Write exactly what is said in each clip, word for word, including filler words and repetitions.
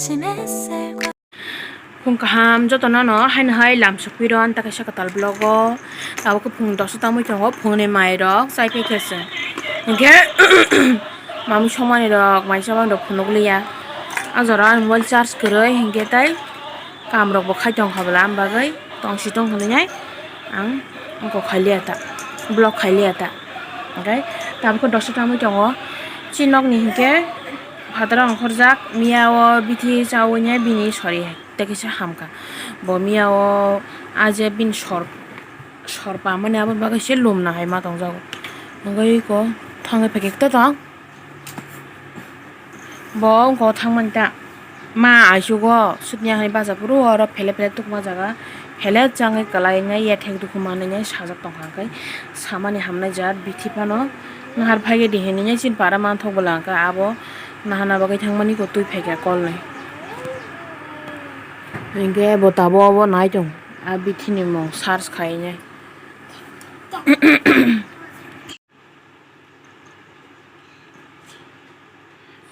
Phung kaham jotono no haino hai lam sokphi ro, ani ta kaisa kwtal vlog o. Tabuk khe phung dosta tangwi tongo, phungni mai rok chai phai khe se. Hinkhe mamwi somani rok mai chamani rok phunuk liya. A jora mobile charge kwrwi hinkhe tai kam rok bo khai tong kha bwla, am bagwi tong si tong hinwi ang ongko khai liya ta, vlog khai liya ta. Hinkhe tabuk khe dosta tangwi tongo. Chini nokni hinkhe phataro ongkhorjak, miya o bithi chawi nai bini sori hai. Tei kisa hamkha. Bo miya o a je bini sor, sor pamani aboni bagwi se lum nahai ma tongjago. Hwnkhe iko thangwi phaikhe to tong. Bo wngkha o thangmani ta. Ma aisugo sutnya hai bacha phuru oro phele phele tukma jaga. Phele changwi kwlai nai yathek dukhu manwi nai sajak tongkha hwnkhe samani hamnai jat bithi phano nahar phaikhe di hinwi nai chini para manthok bwla hwnkhe abo nahana bagwi thangmani ko twi phaikha kolni. Hinkhe bo tabuk obo nai tong, a bithini mung search khainai.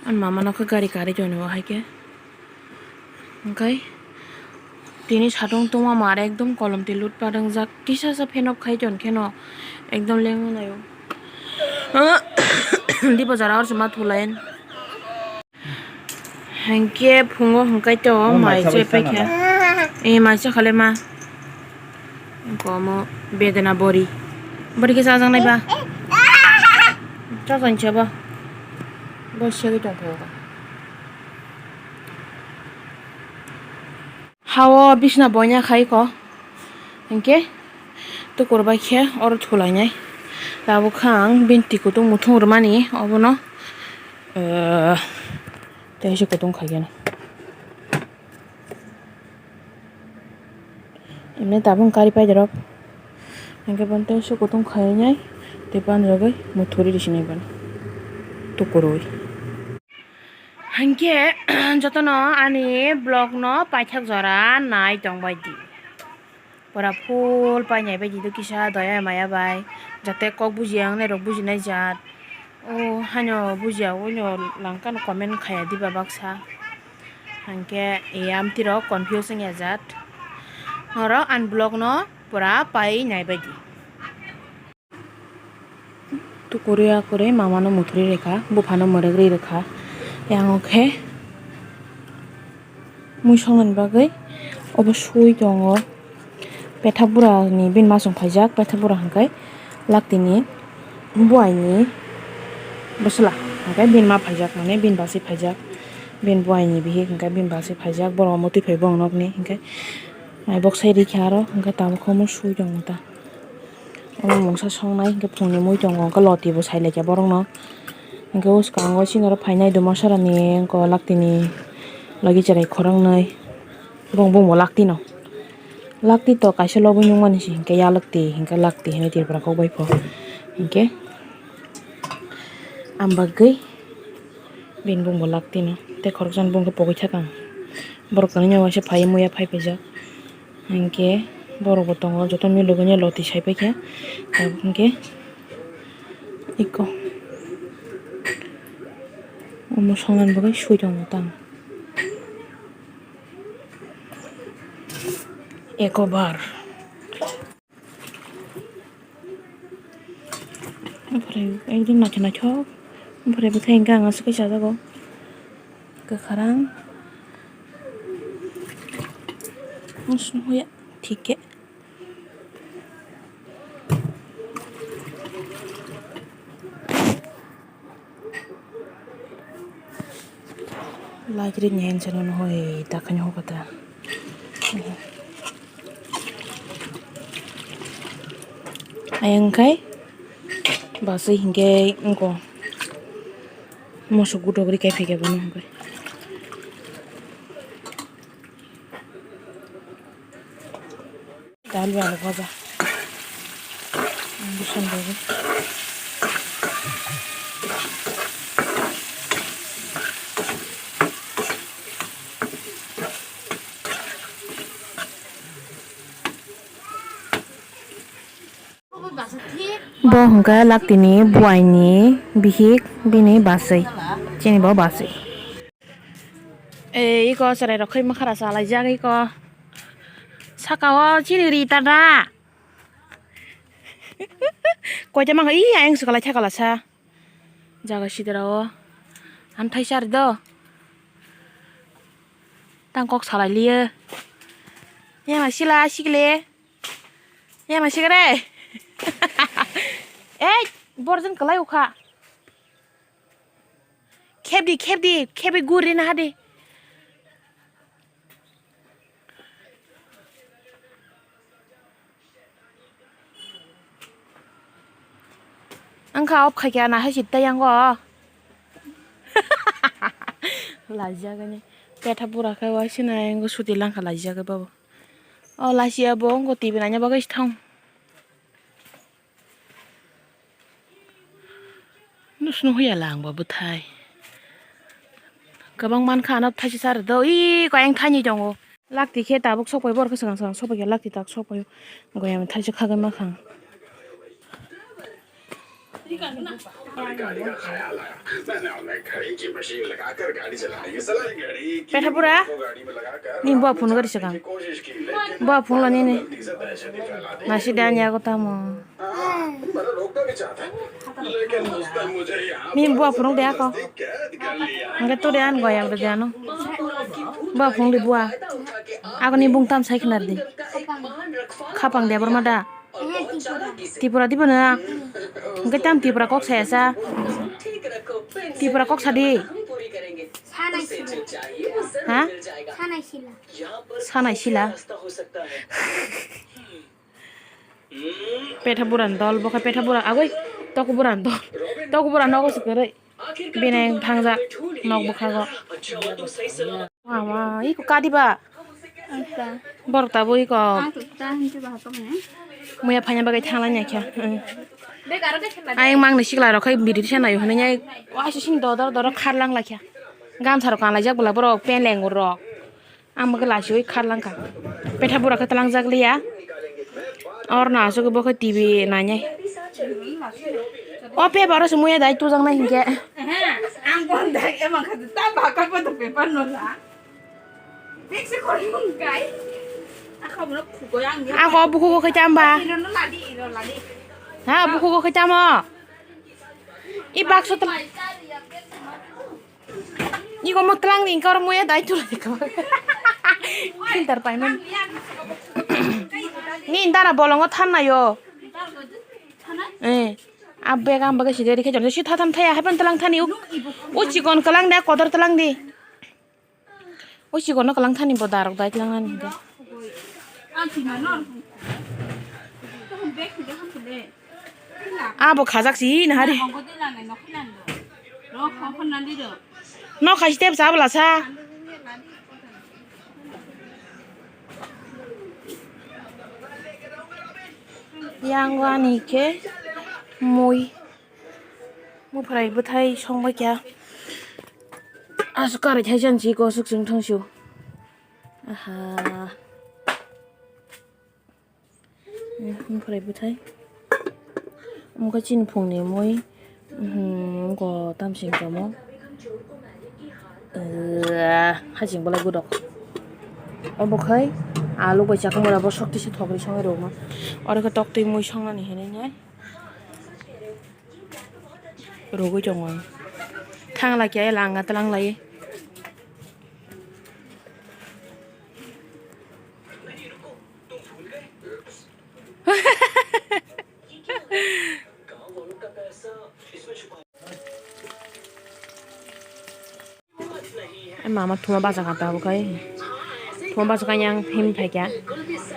Ani mama no khe gari karwi tongo hai khe. Hinkhe tini satung tungma mar ekdom kolom twi lut padwngjak, kisa sa phenok khai ton kheno ekdom lengmanaio. Dibo jara or se ma thulayan. Hinkhe phungo hinkhe to mai chai paikha. E mai cha khale ma. Komo bedena bori. Bori khe chajaknai ba. Chajaknai ba. Bo segwi tongkha. Hao bisna boina khai ko. Hinkhe tukur bai khe oro thulainai. Tabuk kha ang bini twi kutung muthung rwmani obono. Tei se kutung khaikhe no. Emni tabuk kari pai rok. Hinkhe bono tei se kutung khainai tei panjagwi muthuri risinai bono. Tukurwi. Hinkhe jotono ani vlog no paithak jora nai tongbai di. Pura full painai bai di do kisa doya maya bai. Jate kok bujiya wngnai rok bujinai jat. O haino bujiya oino langkano comment khaya diba baksa. Hinkhe e amtwi rok confuse wngya jat. Norok ani vlog no pura pai nai bai di. Tukuri akuri mama no muthuri rikha, bupha no mwrwk ri rikha. Yang o khe mui songni bagwi obo sui tongo. Petha bura ni bini masong phaijak, petha bura hwnkhe laktini buai ni bwsla hwnkhe bini ma phaijak, mane bini basi phaijak, bini buai ni bihik hwnkhe bini basi phaijak, borok omo twi phai bo nokni hwnkhe mai bok sai rikha aro hwnkhe tabuk khe omo sui tongo ta. Omo mungsa songnai hwnkhe phungni mui tongo, hwnkhe loti bo sai laikha borokno. Hwnkhe o swkango chini oro phainai Dumasarani wngkha laktini logi cherai khoroknwi. Bong bongbo laktino. Lakti to kaisa lobwi nukmani se hwnkhe yalwkti hwnkhe lakti hinwi Tripura kok bai pho. Hwnkhe ang bagwi bini bongbo laktino. Tei khoroksa ni bongkhe pogwi thakang. Borok tonwi waisa phaiwi muya phai paijak. Hinkhe borok bo tongo, joto milogwino loti sai paikha. Tabuk hinkhe iko omo songani bagwi sui tongo tang. Eko bar. Ompore ekdom naithok naithok. Ompore bwkha hwnkhe ang aswk khe chajago. Kwkharang. Ang sumui ya thik khe. Lagiri ni enchano no hoi dakhani hokata. Ayang kai basui hingke wngko. Moso gudok ri kai phaikha bono hingke. Dal ya bhaja. Ang bwswng rwgwi. Bo hwnkhe laktini buaini bihik bini baswi, chini bo baswi. Ei, iko chwrai rok khai makhara chalaijak iko. Saka o chini ri ta da. Koita mangkha, ih, ayang swkalai thakala sa. Jaga sidra o. Amthai sar do. Tang kok salai liye. Yama sila sikle. Yama sikre. Ei, borjin kalai ukha. Khebdi, khebdi, khebdi guri na hadi. Angkha off khaikha na hai sitta yango. Lajagani. Petha pura khe waisina yango suti langkha lajagwi babo. O lachiya bo wngkha T V naina bagwi se thang. Nusno huya lang bo bwthai. Kwbang mankha ano thaisa sar do. Ih, koyang thani tongo. Lakti khe tabuk sokpai borok swkang swkang sokpai khe lakti tak sokpai. Goyam thaisa khagwi makhang. Petha pura. Ni bo phone gari swkang. Bo phone la nini. Nasi danya ko tamo. Ni bua phunuk de ako. Hingke tu de an goyam de ano. Bua phunuk de bua. Ako ni bung tam sai khna di. Khapang de borma da. Tipura di bono. Hingke tam Tipura kok saya sa. Tipura kok sadi. Sanai sila. Ha? Sanai sila. Sanai sila. Petha buran dol, bo khe petha buran, agoi, tok buran dol, tok buran nogo se kwrwi. Bini thangjak nok bwkhago. Mama, iko kadiba? Borok tabuk iko. Muya phaina bagwi thanglai naikha. Ayang mangni sikla rok khai biri se naio hinwi waisa sini dodor dodor kharlang laikha. Gamsa rok kanlaijak bwla borok peleng rok. Ang bo khe lachiui kharlangkha. Petha bura khe twlangjak liya. Orno aswk bo khe T V nainai. O paper o se muya dai tujaknai hinkhe. Ang bon dai emang kha ta ba ka pa to paper no la. Bek se khori mung kai. Akha mo khugoi ang. Ako bukhugo khe tamba. Iro no ladi, iro ladi. Ha, bukhugo khe tamo. I bakso tw- Iko mo tlang ni kor muya dai tu lai ko. Filter payment. Ni dara bolongo than nayo. Eh, a bag am bagwi side rikhe jon si thathan thaya hapan tlang thani u. U chikon kalang da kodor tlang di. U chikon no kalang thani bo darok dai tlang nani de. Abo khajak si na hari. No khai step sa bwla sa. Yang ani khe mui. Mui phrai bwthai songbai kha. Aswk karwi thai chan si ko swk chwng thang su. Aha. Mui phrai bwthai. Omo khe chini phungni mui. Omo tamsing tamo. Haching bolai gudok. Obo khai alu bai chakmura bo sokti se thogri songwi rwma. Oro khe toktwi mui songnani hinwi nai. Rwgwi tongo. Thang lai khe langa twlang lai. Mama thuma bachakha tabuk khai. Thuma bachakha yang him phaikha.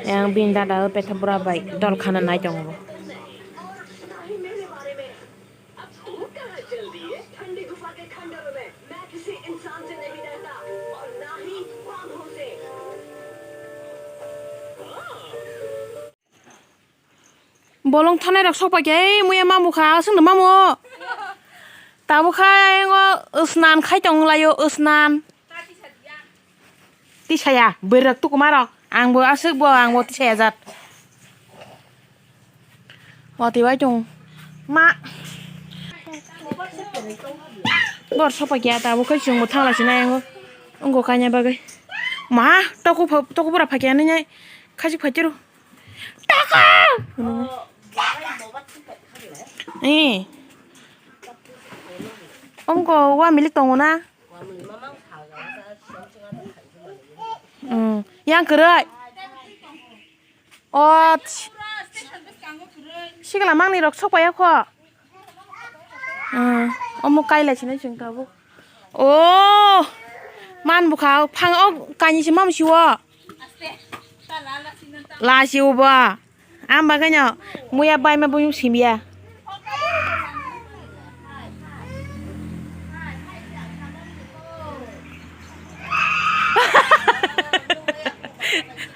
Yang bini dada o petha bura bai dol khana nai tongo. Bolong thanai rok sok pai khe, ei muya mamu kha, aswk no mamu. Tabuk khai ngo snan khai tong laio, snan. Tisaya, bwrwk tuku ma rok. Ang bo aswk bo, ang bo tisaya jat. Wati bai tung. Ma. Bor sok pai khe, tabuk khai chwng bo thang lai sinai ngo. Wngkha kanya bagwi. Ma, toku pha-, toku bura phakya nini khajik phaitero. Toku! Eh. Wngkha wa milik tongo na? Hmm. Yang kwrwi. O, sikla mangni rok sok paiya kho. Hmm, omo kailai sinai chwng tabuk. O, man bukha phang o kainwi se mam siwo. Lasi ubo. Am bagwi no muya bai ma buyu simya.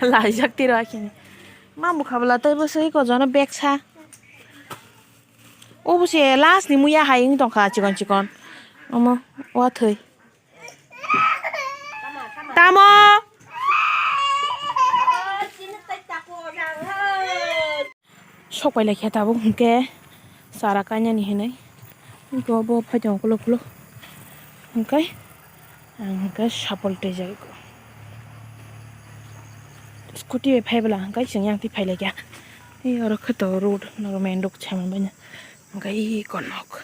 Lajak tiro akhini. Ma bukha bwla tei bwswi kojono beksa. O bwswi last ni muya hai wng tongkha chikon chikon. Omo wathwi. Tamo? Sok pai lai khe tabuk hwnkhe chara kainani hinwi. Hwnkhe obo phai tongo ukulok ukulok. Hwnkhe ang hwnkhe sapul twijak. Scooty bai phai bwla hwnkhe chwng yang twi phai lai kha. Ei oro khe to road, main road se manbaino. Hwnkhe eko nok.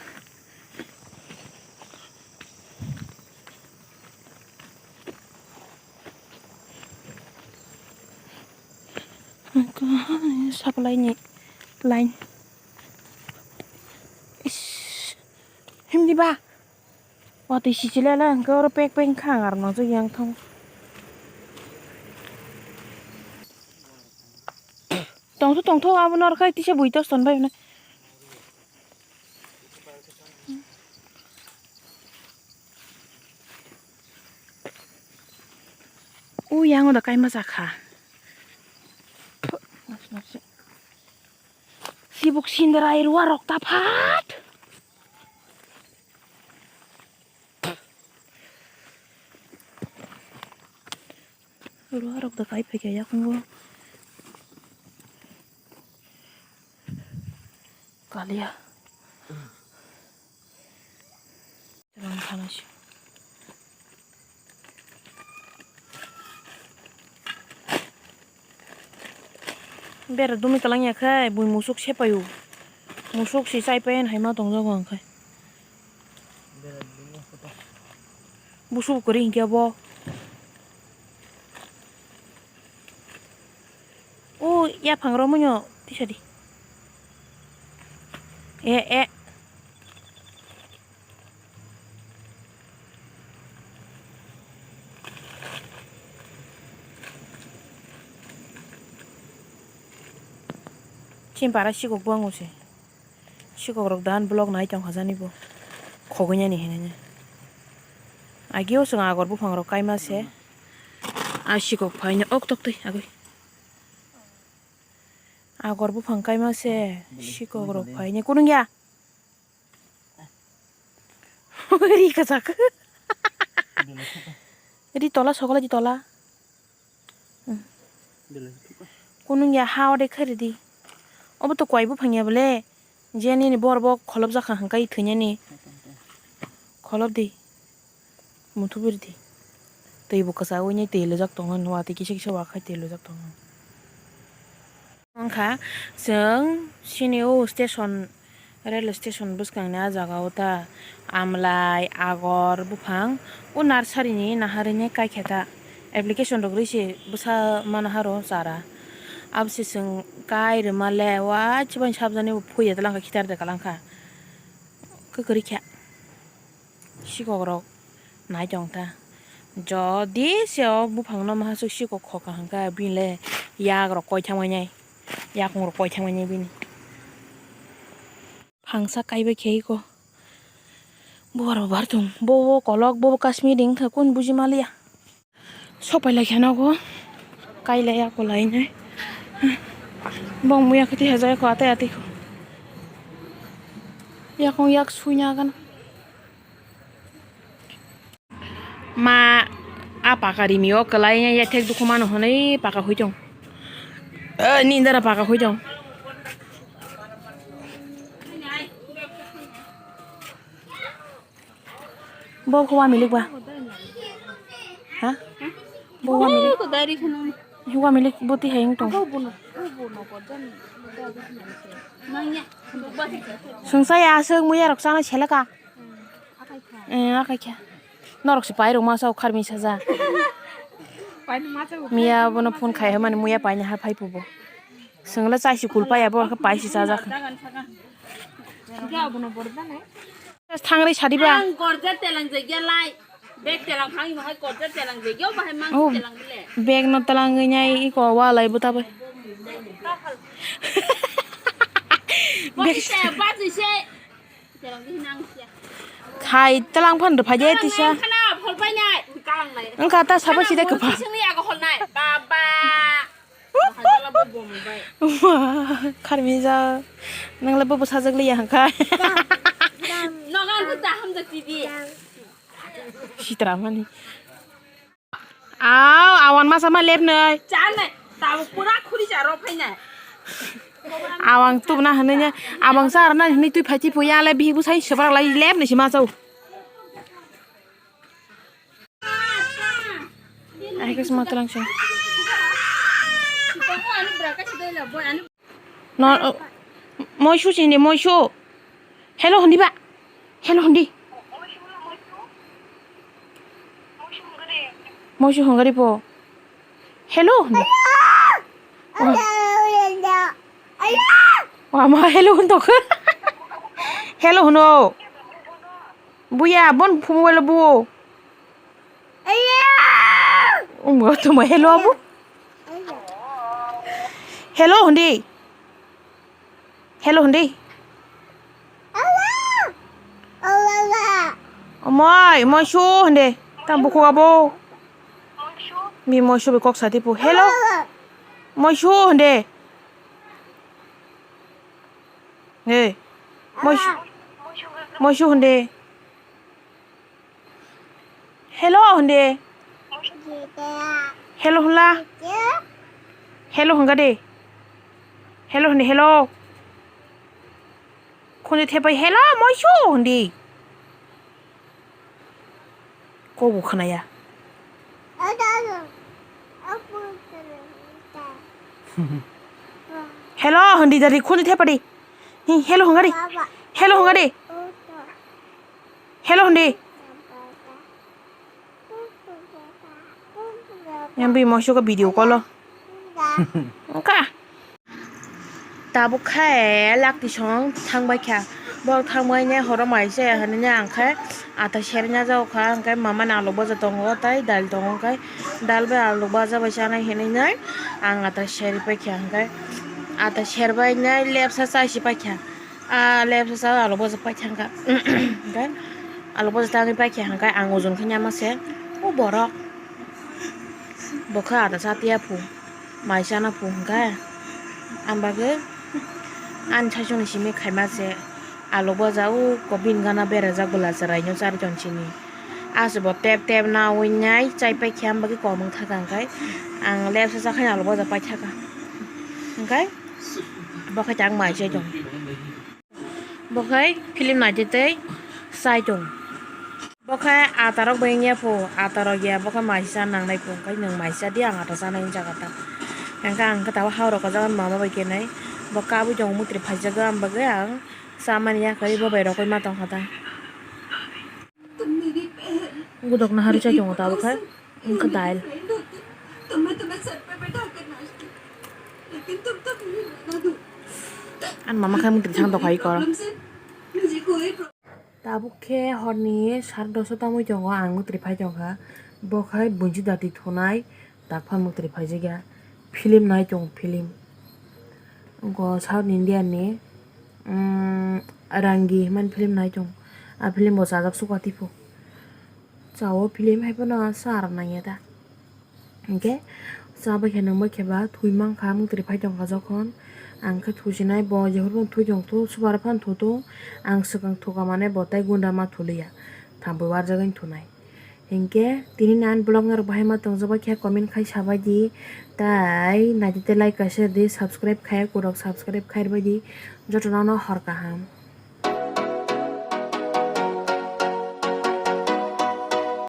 Supply ni line. Ish. Himdi ba. Watwi sichilele hwnkhe oro pek pek wngkha ang aro nangjakya wngthang. Tongtho tongtho abo norkhai tisa bui tos tonbai hwnwi. O yang da kaima jakha. Sibuk sindrai ruwa rok ta phat. Ruwa rok da kai phaikha yakungo. Kalia. Thanasi. Bera dumi kalang ya khai, bui musuk sepayu. Musuk si chai payan hai ma tongjago ang khai. Busuk kori hingke bo. O yaphang ro muino tisa di. E, e. Chini para sikok bo ang se. Sikok rok dan vlog nai tong kha jani bo. Khogoi nani hinui. Agio chwng agor buphang rok kaima se. A sikok phaino ok tok twi agoi. Agor buphang kaima se sikok rok phaini kunung ya. Ri kwchak. Ri tola sokole di tola. Kunung ya ha ode khari di. Obo to kwai buphang ya bole. Je nini bor bo kholop jakha hwnkhe thwinani. Kholop di. Muthubiri di. Twi bo kwchagwi nai twi lujak tongo, watwi kisa kisa wakhai twi lujak tongo. Wngkha chwng sini o station, rail station bwskangni a jaga o ta amlai, agor buphang o nursery ni naharwi nai kaikha ta. Application rok rwi se bwsa ma naharo chara. Abo se chwng kai rwma le waisa bai sabjani bo phuya twlang kha khitar de kalang kha. Kwrwi kha. Sikok rok nai tong ta. Jodi se o buphang no mahaswk sikok khoka hwnkhe bini le yak rok koi thangmai nai. Yakung rok koi thangmai nai bini. Phangsa kaibai khe iko. Bubar bubar thung. Bo bo kolok bo bo Kashmiri wngkha kun buji maliya. Sopai lai khe nogo. Kailai ya kolai nai. Bong muya khe tiha jai ko ate ate ko. Yakung yak suina gan. Ma a paka rimi o kwlai ya thek dukhu mano hwnwi paka hui tong. Eh, nindara paka hui tong. Bo kho wa milik ba. Ha? Bo wa milik. Ko dari khunu. Wa milik boti hai wng tong. Ko bono, ko bono ko jan. Manya. Sungsaya aswk muya rok chana selaka. Eh, akai kha. Norok se pai rok masa o kharmi saja. Miya bono phone khai mani muya pai na ha phai pubo. Sengla chai si kul pai abo khe pai si sajak. Thangri sadi ba. Ang gorja telang je gelai. Bek telang phang mo hai gorja telang je gyo bahai mang Oh, telang bile. Bek no telang ngai iko walai buta bai. Bek se ba se. Khai telang phan rwphai de tisa. Wngkha ta sabo sida kwpha. Kharmi ja. Nangla bobo sajak liya hangkha. Sitra mani. Aw, awan masa ma lep noi. Chal nai, tabuk pura khuri cha ro phai nai. Awang tubna hwnwi nya, awang sa arna hwnwi twi phai twi puya le bihik bwsai sebrak lai lep ni sima chau. Ai kas matlang sa. No, moisu sini moisu. Hello hundi ba. Hello hundi. Moisu hungari po. Hello hundi. Wa ma hello hundo. Hello huno. Buya bon phumwelo buo. Umbo tuma hello abu. Hello hundi. Hello hundi. Omoi, moisu hundi. Tang buku abu. Bi moisu bi kok sati pu. Hello. Moisu hundi. Hey. Moisu. Moisu hundi. Hello hwnde. Hello hwnla. Hello hwnga de. Hello hwnde, hello. Khunju thepai hello moisu hwndi. Kobo khwnaya. Hello hwndi dadi khunju thepadi. Hi, hello hwnga de. Hello hwnga de. Hello hwndi. Yang bi moisu ka video call o. Wngkha. Tabuk khe lakti song thangbai kha. Borok thangbai ne horo mai se hinui ne ang khe ata serna jago kha, hwnkhe mama ni alu baja tongo tei dal tongo, hwnkhe dal bai alu baja bai chanai hinui nai ang ata seri pai kha, hwnkhe ata serbai nai lepsa chai si pai kha. A lepsa sa alu baja pai thangkha. Hwnkhe alu baja tangwi pai kha hwnkhe ang ojol khe nyama se o borok. Bo khe ata cha tiya phu, mai chana phu hwnkhe. Ang bagwi ani saichung ni simi khaima se alu baja o kobin gana berajak bwla chwrai no chari jon sini. Aswk bo tep tep nawi nai chai pai kha, ang bagwi kom wng thaka hwnkhe ang lepsa cha khe alu baja pai thaka hwnkhe. Bo khe tang mai se tong. Bo khai film naitwi tei chai tong. Bo khai ata rok bai wngya pho, ata rok ya bo khai mai cha nang nai pho, khai nwng mai cha di, ang ata chanai wng jaga ta. Hwnkhe ang khe tabuk hao rok kajak mama bai kenai. Bo kabui tongo, mwtri phaijago, ang bagwi ang chamani yakarwi bo bai rokoi ma tong kha ta. Godok naharwi chai tongo tabuk khe, wngkha dail. Ani mama khe mwtwi thang tongkha iko. Tabuk khe horni sare dosta tangwi tongo, ang mwtwi phai tongkha. Bo khai bunsi dati thunai. Takphano mwtri phaijakya film nai tongo, film. Go South India ni, um, Rangi hwnmani film nai tongo. A film bo chajak sukha tipo. Chao film hai phano sa rw nangya ta. Hwnkhe chabai khe nangbai khe ba thwi mankha, mwtri phai tongkha jokhon. Ang khe thusinai bo jephuru thwi tongthu, subar phano thutu. Ang swkang thuka mane bo tai gunda ma thuliya. Thampui warjagwi thunai. Hinkhe tini ni ani vlog norok bahai ma tongjabai khe comment khai sabai di, tai naitete like kaisa di, subscribe khai kurok subscribe khai rwbai di, jotono no hor kaham.